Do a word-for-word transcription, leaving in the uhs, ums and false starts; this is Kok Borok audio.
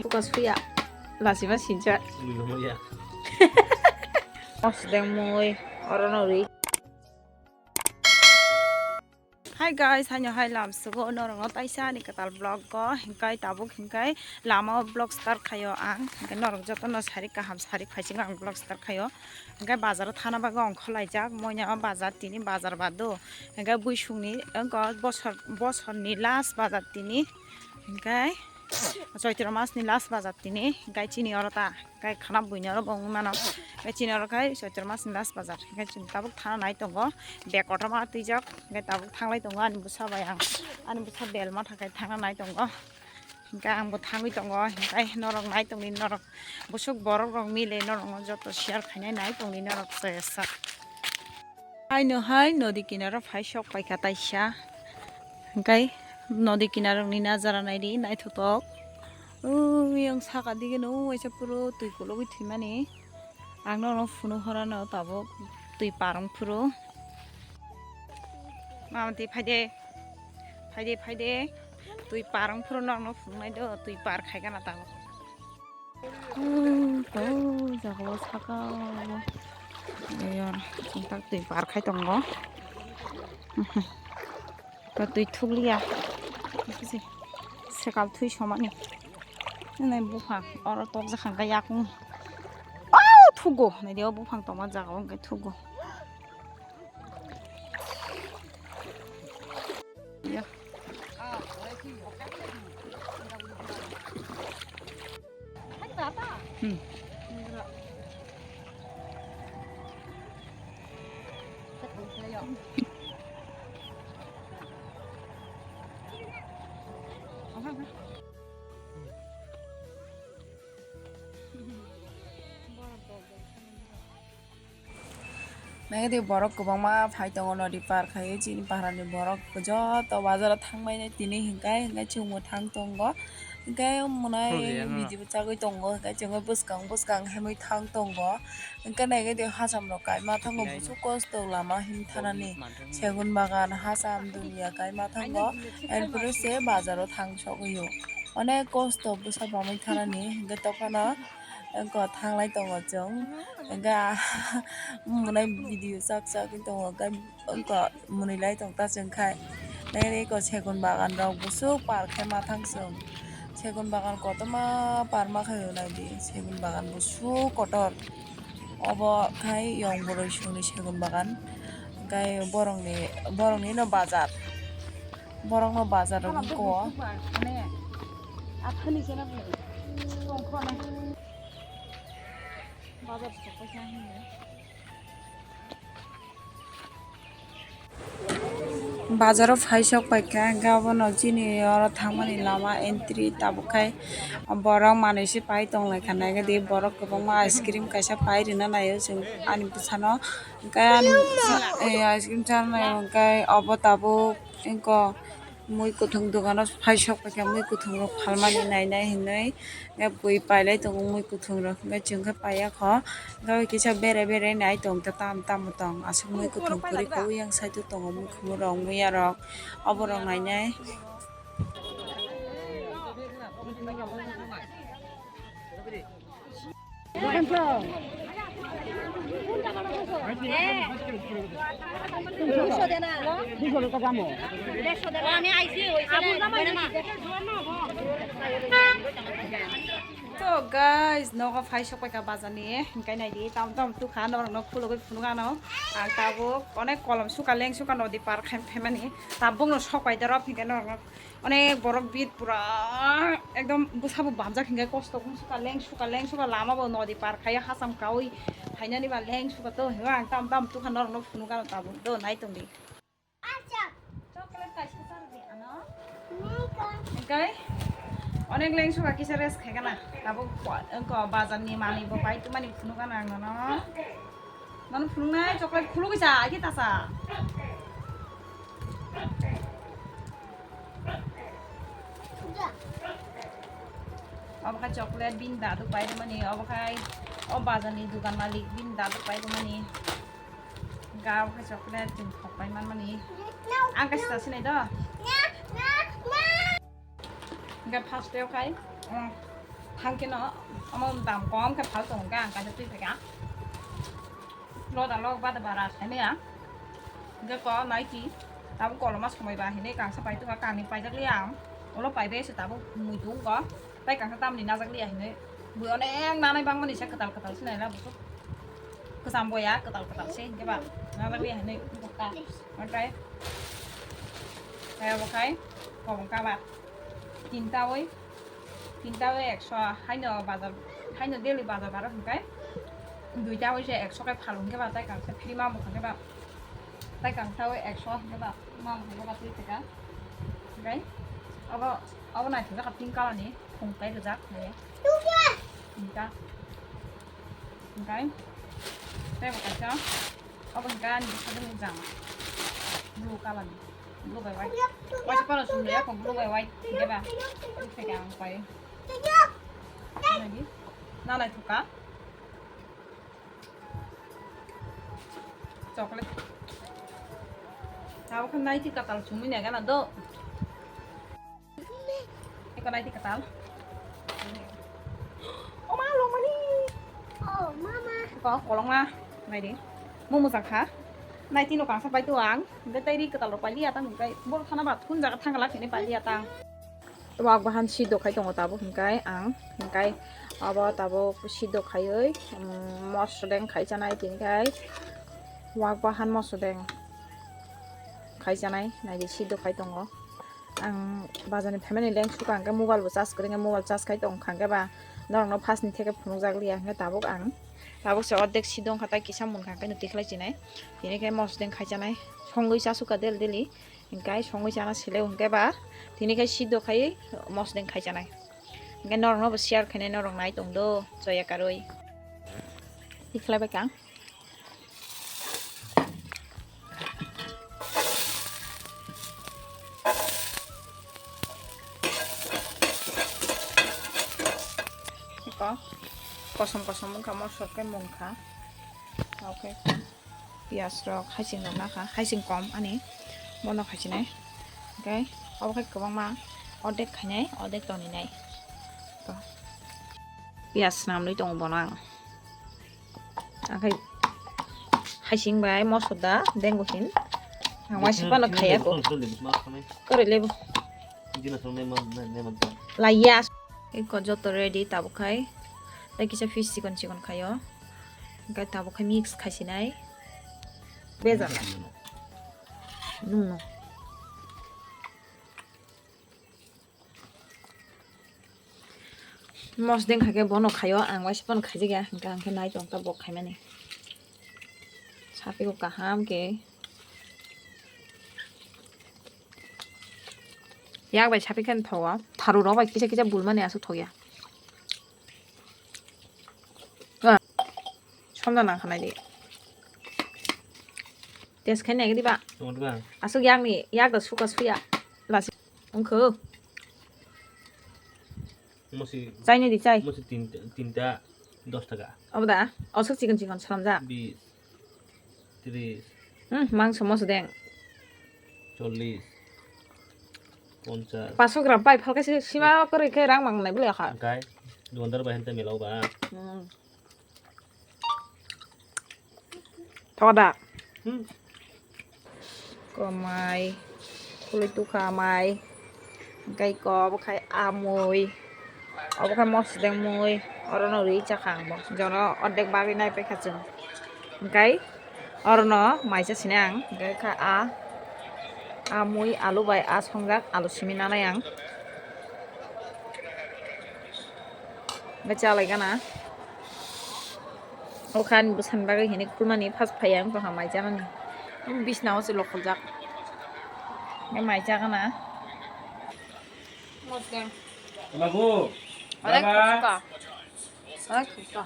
Focus huya. Lasi ma sincha. Os deng mui oro no ri. Hi guys, haino hai lam sugo norok no taisa ani kwtal vlog go hinkai tabuk hinkai lama o vlog start khaio ang hinkai norok joto no sari kaham sari phaiching ang vlog start khaio. Hingke bazar o thana bagwi ongkhorlaijak, moina o bazar tini bazar bado. Hingke buisongni wngkha bosor, bosorni last bazar tini. Hingke Choitro masni last bazar tini. Hingke chini oro ta, hingke khana buini oro bo wngwi mano. Hingke chini oro khai Choitro masni last bazar. Hingke chini tabuk thana nai tongo. Bag kotorma twijak. Hingke tabuk thanglai tongo ani bwsa bai ang. Ani bwsa bel matha khai thangna nai tongo. Hingke ang bo thangwi tongo, hingke norok nai tongdi, norok bwswk borok rok mile norok no joto share khainai nai tongdi norok se sak. Haino hai nodi kinaro phai sok paikha taisa, hingke nodi kinarokni najara naidi naithotok. Ui, ang saka digeno waisa puro twi kologwi thwimani. Ang norok phunuk horano tabuk twi par wng phuru. Mama twi phaide, phaide, phaide. Twi par wng phuru norokno phunuknai do, twi par khaigana tabuk. Hmm, to jagao sakao. Eyor, chwngtak twi par khai tongo. Ka twi thukliya. Sekal thui somani. Nai buphang oro tokjak kha yakung. Oh, thugo. Nai dio buphang tongma jaga o hwnkhe thugo. Ya. Hmm. Nai di borok kwbangma phai tongo nodi par khai chini para ni borok joto bazar o thang bai nai tini hinkai hinkai chwng bo thang tongo hinkai mwnai video chagwi tongo hinkai chwng bwskang bwskang hemwi thang tongo hinkai nai di hacham rok kaima thango busu kosto lama him thanani segun bagan hacham dulia kaima thango erpore se bazar o thang sogwi o onek kosto bwsa bamwi thanani hinkai tokphano. Wngkha thanglai tongo chwng. Wngkha mwnai video sak sak wng tongo. Wngkha mwnwi lai tong ta chwng khai. Nai eko segun bagan rok busuk par khe ma thang chwng. Segun bagan kotorma par ma khai nai di. Segun bagan busuk kotor. Obo khai yong bwrwi songni segun bagan. Hwnkhe borokni, borokni no bazar. Borokno bazar rok wngkha o. Bazar o phai sok paikha, hwnkhe abono chini oro thangmani lama entry tabuk khai borok manwi se pai tonglaikha, naikhe di borok kwbangma ice cream kaisa pai rwna naio chwng ani bwsano, hwnkhe ani bwsa, eh, ice cream chanai hwnkhe obo tabuk wngkha. Mui kwthwng dogano phai sok paikha, mui kwthwng rok phalmani nainai hinwi bui pailai tongo mui kwthwng rok, hwnkhe chwng khe paiya kho, hwnkhe kisa bere bere nai tong ta tam tamo tong aswk mui kwthwng kwrwi kha, oyang side o tongo mui khumui rok muiya rok oborok nainai. To guys, nogo phai sok paikha bazar ni, hingkai nai di, tam tam tukha norok no khulugwi phunuk ano, ang tabuk onek kolom suka leng suka nodi par khaim phaimani, tabuk no sok pai dorop hingkai norok no. Onek borok bit pura ekdom bwsabo bamjak hinkai kosto wng suka leng suka leng suka lama bo nodi par khai hacham kaui phainani ba leng suka to hinwi ang tam tam tukha norok no phunuk ano tabuk do nai tongdi. Chocolate kaisa charwdi ano. Hinkai onek leng suka kisa rest khai gana tabuk wngkha bazar ni manwi bo pai tongmani phunuk ano ang nono. Nono phunuknai chocolate khulugwi cha, ai khe ta cha. Obo khe chocolate bini dadu pai rwmani, obo khe o bazar ni dukan malik bini dadu pai rwmani. Kabo khe chocolate chwng thok pai manmani. Ang kaisa sinai do. Hingke first day o khai, um, thangkeno omo dam kom khe phal tongo hingke ang kaisa twi phaikha. Loda lok bada bara saimaya. Hingke ko naiti. Tabuk koloma somoi ba hinui kangsa pai tongkha, kangni paijak liya ang. Ulo paibai se tabuk muitu wngkha. Tai kangsa tamni najak liya hinui. Bui onek nanai bangmani se kwtal kwtal se naila busuk. Kwcham boya kwtal kwtal se hingke ba. Najak liya hinui wngkha. Omotai. Tai obo khai kobong kaba. Tinta oi. Tinta o ekso, haino bazar, haino daily bazar baro hingkai. Duita o je ekso kai phalo hingke ba, tai kangsa free mamo hingke ba. Tai kangsa o ekso hingke ba, mamo hingke ba twi theka. Hingkai, abo, abo naithok jak pink color ni, khum kai rijak, hingke. Hingka. Hingkai, tei bo kaisa, abo hingka ani bwskango jang blue color ni, blue bai white. Waisa pano sumle ya kho blue bai white hingke ba. Theke ang pai. Nadi, nanai thuka. Chocolate. Tabo khe naiti katal sumui nai gana do. Eko naiti katal. Oma longmani. Oh, mama. Ko kolongma. Naidi. Mo mujak kha. Naiti no kangsa pai tu ang. Hingke tai ri katal rok pai liya tang hingke. Bol thana ba thun jaga thang la khini pai liya tang. Wak bahan sidok khai tongo tabuk hingkai ang. Hingkai abo tabuk sidok khaioi, um, mosodeng khai chanai tini khai. Wak bahan mosodeng khai chanai. Naidi sidok khai tongo. Ang bazar ni phaimani leng suka hingke mobile bo charge kwrwi hingke mobile charge khai tong kha hingke ba norok no first ni theke phunuk jak liya hingke tabuk ang tabuk se ordek si dong kha tai kisa munkha hingke no tikhlai chinai tini khe mosdeng khai chanai songwi cha suka del deli hingke songwi chana sele hingke ba tini khe si do khai mosdeng khai chanai hingke norok no bo share khainai norok nai tong do choya karwi tikhlai bai kha. Eko kosom kosom wngkha, mosok khe mungkha, oke piyaj rok, haising rok nakha, haising kom ani bono khaisinai, oke obo khe kwbangma, ordek khainai, ordek toninai, piyaj swnamwi tongo bono ang. Akhai haising bai mosok da dengo hin. Ang waisa phano khaya ko. Kore lebu. Laiya. Eko joto ready tabuk khai. Tai kisa fish chikon chikon khayo. Hingke tabuk khai mix khaisinai. Bejak. Nungno. Mosdeng khaikhe bono khaio, ang waisa phano khaijak ya, hingkhe ang khe nai tong ta bo khaimani. Sapiko kaham khe. Yak bai sapikhe thogo, tharu rok bai kisa kisa bulmani aswk thokya. Ah, somda nang khanai di. Test khai nai di ba. Tongtwkang. Aswk yakni, yak da suka suya. Lasi. Wngkho. Mosi. Chai nai di, chai. Mosi tinta, tinta dos taka. Obo da? Oswk chikon chikon swnamjak. Bis, tris. Hmm, mangso moso deng. Chollis. Ponchas. Paso gram pai phalkhe se sima kwrwi khe rang mang nai bwlai kha. Hwnkhe dukandar bai hwnta mela o ba. Hmm. Thoda. Hmm. Komai, khului tukha mai, hingkai ko obo khai amui, obo khai mosdeng mui, orono rwi chakha ang bo, jono ordek bagwi nai paikha chwng, hingkai orono maisa sinai ang, hingkai kha a, a mui alu bai a songjak, alu simi nanai ang, hingkai chalai gana. O kha ani bwsani bagwi hinwi khulmani, first phai ang tongkha mai chamani. Bisna o se lokholjak. Mai chagana. Mosdeng. Babu, onek baba. Khukha. Onek khukha.